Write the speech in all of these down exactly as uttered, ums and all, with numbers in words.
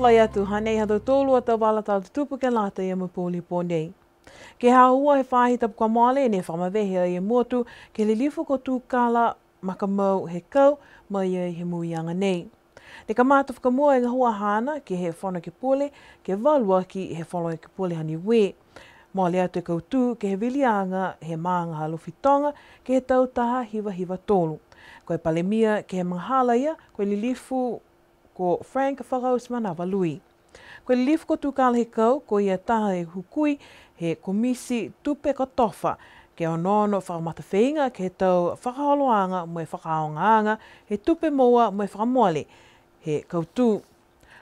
Lahi atu, hanei ha tautolu a tau vala tala tutupu ke lata ia mo e pouli pō nei. Ke he aho ua he faahi tapu kua mole ne fakamavehe ai e motu ke he lilifu ko Tukala Makamau Hekau mai ai he muiaga nei. Ne kamata fakamua e gahua haana ke he Fono Ekepule, ke valu aki he Fono Ekepule ha Niue. Mole atu e kautū ke he viliaga he maaga ha Alofi Toga ke he tau taha hiva hiva tolu. Ko e Palemia ke he magahala ia, ko e lilifu ko Frank Fakaotimanava Lui. Ko e lilifu ko Tukala Hekau, ko ia taha e hukui he komiti tupe kotofa, ke onoono fakamatafeiga ke he tau fakaholoaga mo e fakaaogaaga he tupe moua mo e fakamole he kautū.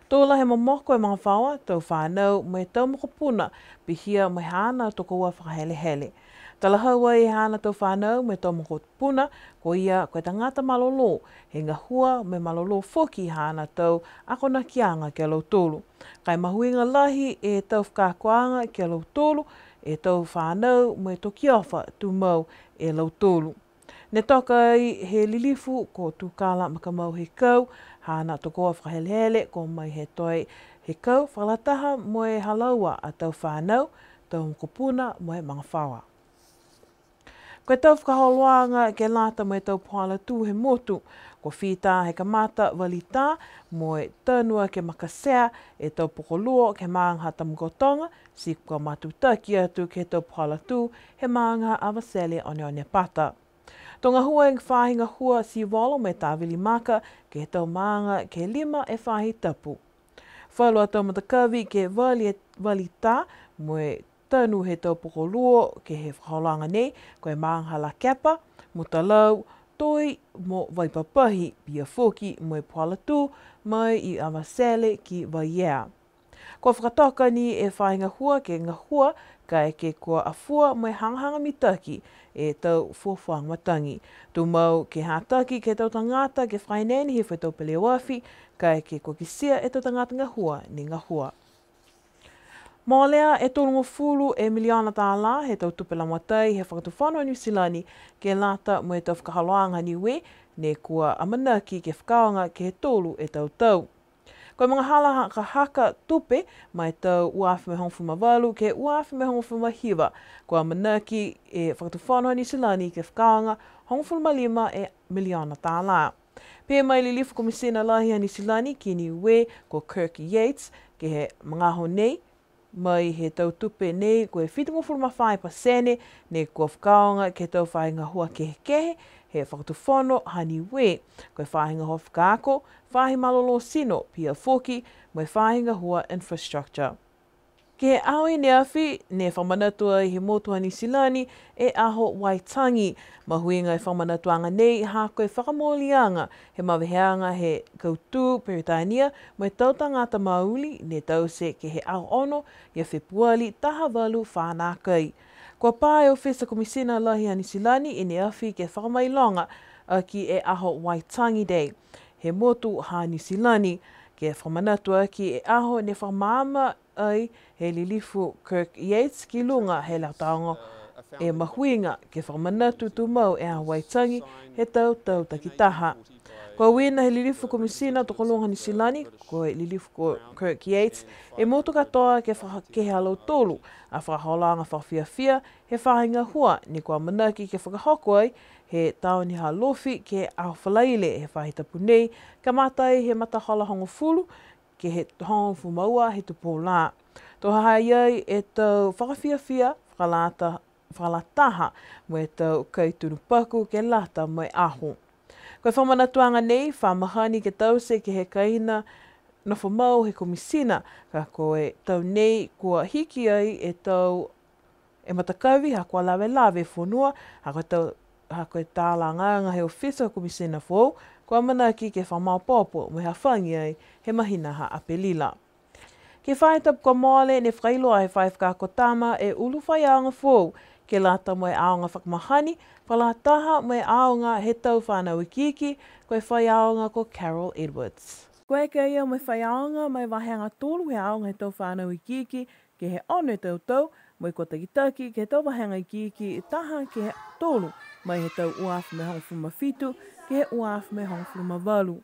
To lahi e momoko e magafaoa, tau fanau mo e tau mokopuna, pihia mo e haana tokoua fakahelehele. Talahau ai e haana tau fanau mo e tau mokopuna, ko ia ko e tagata malolō, he gahua mo e malolō foki haana tau akonakiaga ki a lautolu. Ka e mahuiga lahi e tau fakaakoaga ki a lautolu, e tau fanau mo e tokiofa tumau e lautolu. Ne toka ai he lilifu ko Tukala Makamau Hekau, haana tokoua fakahelehele, ko Mai Hetoe Hekau, fakalataha mo e ha laua a tau fanau, tau mokopuna mo e magafaoa. Ko e tau fakaholoaga ke lata mo e tau puhala tū he motu, kua fita he kamata vali tā, mo e tanu aki e makasea e tau pokoluo ke he maaga ha Tamakautoga, ti kua matutaki atu ke he tau puhala tū he maaga ha Avatele Oneonepata. To gahua e faahi gahua sivolo mo e tavili maka ke he tau maaga ke lima e faahi tapu. Falu a tau matakavi ke vali e, vali tā mo e tanu he tau pokoluo ke he fakaholoaga nei, ko e maaga ha Lakepa, Mutalau, Toi mo Vaipapahi, pihia foki mo e puhala tū mai i Avatele ki Vaiea. Kua fakatoka ni e faahi gahua ke gahua, kaeke kua afua mo e hagahaga mitaki e tau fuafuaga matagi. Tumau ke hataki ke he tau tagata ke fakaeneene hifo e tau peleoafi, kaeke kua kitia e tau tagata gahua ne gahua. Molea e tolugofulu e miliona tālā he tau tupe lagomatai he Fakatufono a Niu Silani ke lata mo e tau fakaholoaga Niue, ne kua amanaki ke fakaaoga ke he tolu e tau tau. Ko e magahala hakahaka tupe ma e tau ua afe mo e hogofulu ma valu ke he ua afe mo e hogofulu ma hiva, kua amanaki e Fakatufono a Niu Silani ke fakaaoga hogofulu ma lima e miliona tālā. Pehē mai e Lilifu Komisina Lahi ha Niu Silani ki Niue ko Kirk Yates, ke he magaaho nei, mai he tau tupe nei ko e fitugofulu ma fā e pasene ne kua fakaaoga ke he tau faahi gahua kehekehe he Fakatufono ha Niue, ko e faahi gahua fakaako, faahi malolō tino, pihia foki mo e faahi gahua infrastructure. Ke he aho i ne afi, ne fakamanatu ai he motu ha Niu Silani e Aho Waitangi. Mahuiga e fakamanatuaga nei, ha ko e fakamooliaga he maveheaga he kautū Peritania mo e tau tagata Maoli, ne taute ke he aho ono ia Fepuali, taha valu fā nākai. Kua pā e Ofisa Komisina Lahi ha Niu Silani i ne afi ke fakamailoga aki e Aho Waitangi Day he motu ha Niu Silani, ke fakamanatu aki e aho ne fakamaama ai he Lilifu Kirk Yates ki luga he Leo Taoga e mahuiga ke fakamanatu tumau e Aho Waitangi he tau tau takitaha. Kua uiina he Lilifu Komisina Tokoluga Niu Silani, ko e Lilifu ko Kirk Yates, e motu katoa ke faka-, ke he ha lautolu a fakaholoaga fakafiafia he faahi gahua ne kua amanaki ke fakahoko ai he taone ha Alofi ke he Aho Falaile he faahi tapu nei, kamata ai he matahola hogofulu ke he hogofulu ma ua he tupou lā. To ha ha i ai e tau fakafiafia fakalata-, fakalataha mo e tau kai tunu paku ke lata mo e aho. Ko e fakamanatuaga nei, fa mahani ke taute ke he kaina nofo mau he Komisina, ka ko e tau nei kua hiki ai e tau e matakavi ha kua lavelave e fonua, ha ko e tau, ha ko e talagaaga he ofisa Komisina foou, kua amanaki ke fakamaopoopo mo e hafagi ai he mahina ha Apelila. Ke he faahi tapu kua mole ne fakailoa he faahi fakaako tama e ulu faiaoga foou, ke lata mo e aoga fakamahani, fakalataha mo e aoga he tau fanau ikiiki, ko e faiaoga ko Carol Edwards. Kua eke a ia mo e faiaoga ma e vahega tolu he aoga he tau fanau ikiiki, ke he ono e tau tau, mo e kua takitaki ke he tau vahega ikiiki taha ke he tolu, mai he tau ua afe mo e hogofulu ma fitu, ke he ua afe mo e hogofulu ma valu.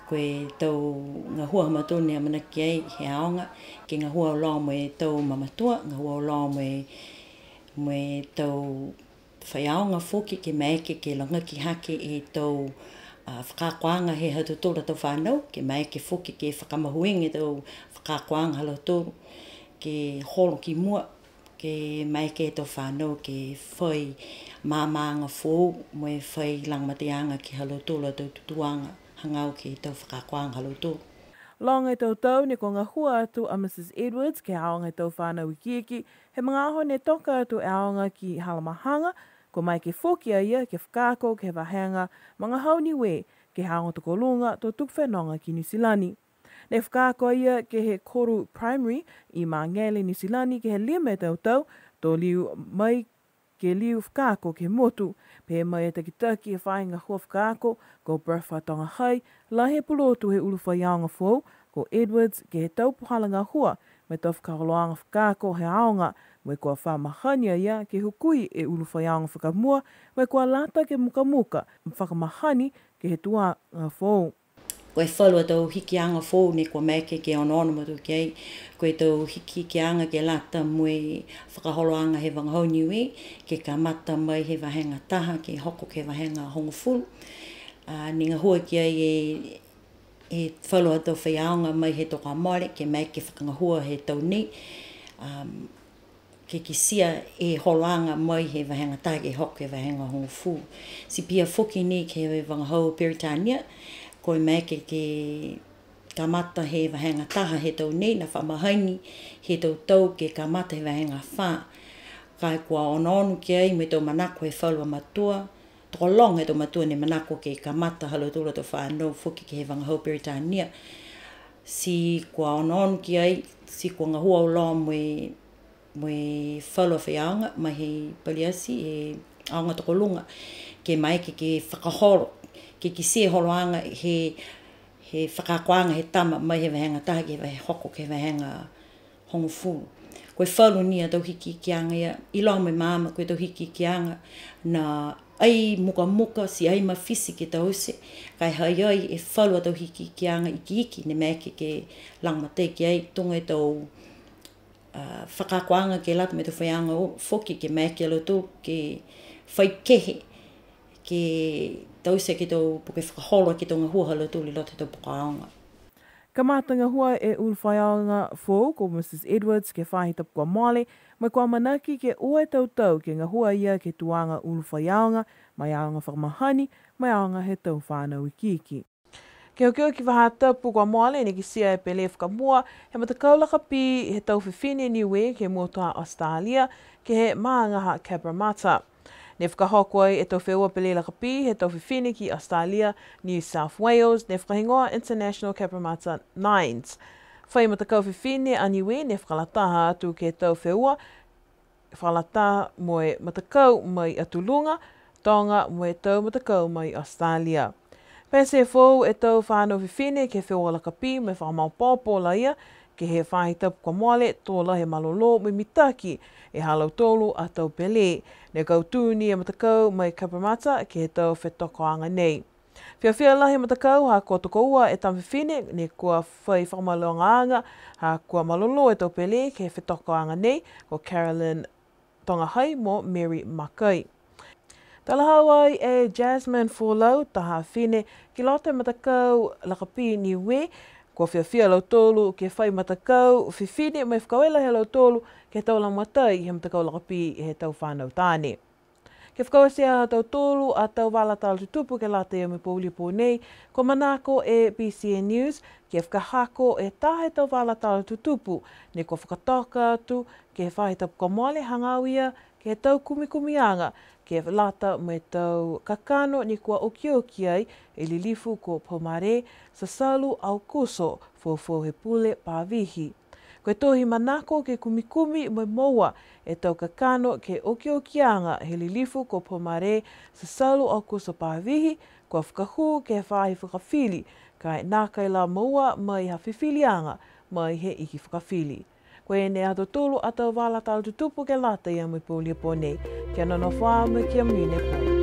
Ko e tau gahua ha mautolu ne amanaki ai he aoga, ke gahua auloa mo e tau mamatua, gahua auloa mo e, mo e tau faiaoga foki, ke maeke ke lagaki hake e tau, a, fakaakoaga he ha tautolu a tau fanau, ke maeke foki ke fakamahuiga e tau fakaakoaga ha lautolu, ke holo ki mua, ke maeke e tau fanau ke fai maamaaga foou, mo e fai lagomataiaga ke he ha lautolu a tau tutūaga hagaao ke he tau fakaakoaga ha lautolu. Loga e tau tau ne kua gahua atu a Mrs Edwards ke he aoga he tau fanau ikiiki, he magaaho ne toka atu e aoga ki Halamahaga, kua maeke foki a ia ke fakaako ke he vahega Vagahau Niue, ke he aoga tokoluga to tuku fenoga ki Niu Silani. Ne fakaako a ia ke he kolu Primary i Māngere, Niu Silani, ke he lima e tau tau, to liu mai ke liu fakaako ke he motu. Pehē mai e takitaki he faahi gahua fakaako, ko Bertha Togahai, lahi e pulotu he ulu faiaoga foou ko Edwards ke he tau puhala gahua mo e tau fakaholoaga fakaako he aoga, mo e kua fa mahani a ia ke hukui e ulu faiaoga fakamua, mo e kua lata ke mukamuka fakamahani ke he tuaga foou. Ko e falu a tau hikiaga foou ne kua maeke ke onoono mautolu ki ai, ko e tau hikihikiaga ke lata mo e fakaholoaga he Vagahau Niue, ke kamata mai he vahega taha ke hoko ke he vahega hogofulu. A, ne gahua ki ai e, e falu a tau faiaoga mai he tau kua mole, ke maeke ke fakagahua he tau nei. Um, ke kitia e holoaga mai he vahega taha ke hoko he vahega hogofulu. Ti pihia foki ni ke he vagahau Peritania, ko e maeke ke kamata he vahega taha he tau nei, ne fa mahani he tau tau ke kamata he vahega fā. Ka e kua onoono ki ai mo e tau manako he falu a matua, tokologa e tau matua ne manako ke kamata ha lautolu a tau fanau foki ke he vagahau Peritania. Ti kua onoono ki ai, ti kua gahua auloa mo e mo e falu a faiaoga mai he paliati, he aoga tokoluga, ke maeke ke fakaholo, ke kitia e holoaga he, he fakaakoaga he tama mai he vahega taha ke he vahe hoko ke he vahega hogofulu. Ko e falu ni a tau hikihikiaga ia, iloa mo e maama, ko e tau hikihikiaga ne ai mukamuka, ti ai mafiti ke taute, ka e ha i ai e falu a tau hikihikiaga ikiiki, ne maeke ke lagomatai ki ai, tuga e tau a, fakaakoaga ke lata mo e tau faiaoga foki ke maeke a lautolu ke fai kehe, ke taute ke he tau, po ke fakaholo ke he tau gahua ha lautolu i loto he tau poko aoga. Kamata gahua e ulu faiaoga foou ko Mrs Edwards ke he faahi tapu kua mole, mo e kua amanaki ke ua e tau tau ke gahua a ia ke he tuaga ulu faiaoga, mo e aoga fakamahani, mo e aoga he tau fanau ikiiki. Ke okioki faahi tapu kua mole ne kitia e pele fakamua he matakau lakapī he tau fifine Niue ke he motu ha Australia, ke he maaga ha Cabramatta. Ne fakahoko ai e tau feua pele lakapī he tau fifine ki Australia, New South Wales, ne fakahigoa International Cabramatta Nines. Fai matakau fifine a Niue ne fakalataha atu ke he tau feua, fakalataha mo e matakau mai Atu Luga, Toga mo e tau matakau mai Australia. Pete foou e tau fanau fifine ke he feua lakapī mo e fakamaopoopo laia, ke he faahi tapu kua mole, to lahi e malolō mo e mitaki e ha lautolu a tau pele. Ne kautū ni e matakau mai Cabramatta ke he tau fetokoaga nei. Fiafia lahi e matakau ha kua tokoua e tama fifine ne kua fai fakamalolōaga, ha kua malolō e tau pele ke he fetokoaga nei, ko Carolyn Togahai mo Mary Makai. Talahau ai e Jasmine Folau, taha fifine ki loto he matakau lakapī Niue, kua fiafia a lautolu ke fai matakau fifine mo e fakaaue lahi a lautolu ke he tau lagomatai he matakau lakapī he tau fanau taane. Ke fakaoti ha tautolu a tau vala tala tutupu ke lata ia mo e pouli pō nei, kua manako e BCN News ke fakahako e taha he tau vala tala tutupu ne kua fakatoka atu ke he faahi tapu kua mole, hagaao ia ke he tau kumikumiaga ke lata mo e tau kakano ne kua okioki ai e lilifu ko Pomare Sasalu Aukuso, foufou he pule Pavihi. Ko e tohi manako ke kumikumi mo e moua e tau kakano ke he okiokiaga he lilifu ko Pomare Sasalu Aukuso Pavihi, kua fakahū ke he faahi fakafili, ka e nākai la moua mai ha fifiliaga mai he iki fakafili. Ko e nei ha tautolu a tau vala tala tutupu ke lata ia mo e pouli pō nei. Kia nonofo ā mo e kia monuina e pō.